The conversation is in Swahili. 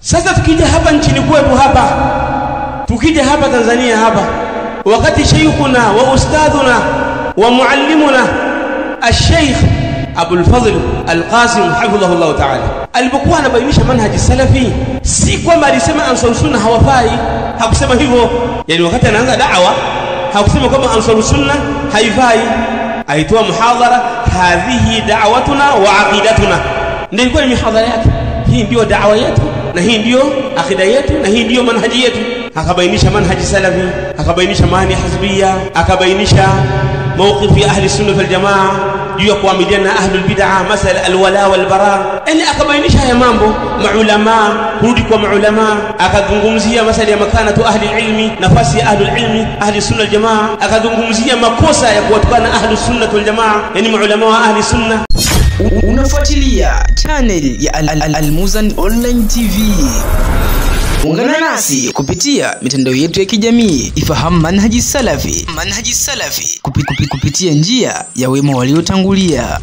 Sasa tukija hapa nchini kwetu hapa, tukija hapa Tanzania hapa, wakati sheikhuna wa ustadhuna wa muallimuna al-Sheikh Abul Fadhl Al-Qasim hafidhahullah ta'ala alipokuwa anabainisha manhaji salafi, si kwamba alisema Ansar Sunna hawafai, hakusema hivyo. Yani wakati anaanza da'wa hakusema kwamba Ansar Sunna haifai. Alitoa muhadhara, hadhihi da'watuna wa aqidatuna, ndio ilikuwa ni mihadhara yake. Hii ndio da'wa yetu na hii ndio akida yetu na hii ndio manhaji yetu. Akabainisha manhaji salafi, akabainisha maana hizbia, akabainisha mawqif ya ahli sunna wal jamaa juu ya kuamiliana na ahlul bid'ah, masala alwala wal bara. Yani akabainisha haya mambo, maulama, kurudi kwa maulama, akazungumzia masala ya makanatu ahli ilmi, nafasi ya ahlul ilmi, ahli sunna wal jamaa, akazungumzia makosa ya kuwatukana ahli sunna wal jamaa, yani maulama wa ahli sunna. Unafuatilia channel ya Al-Muzan Online TV. Ungana nasi kupitia mitandao yetu ya kijamii. Ifahamu manhaji salafi, manhaji salafi kupitia njia ya wema waliotangulia.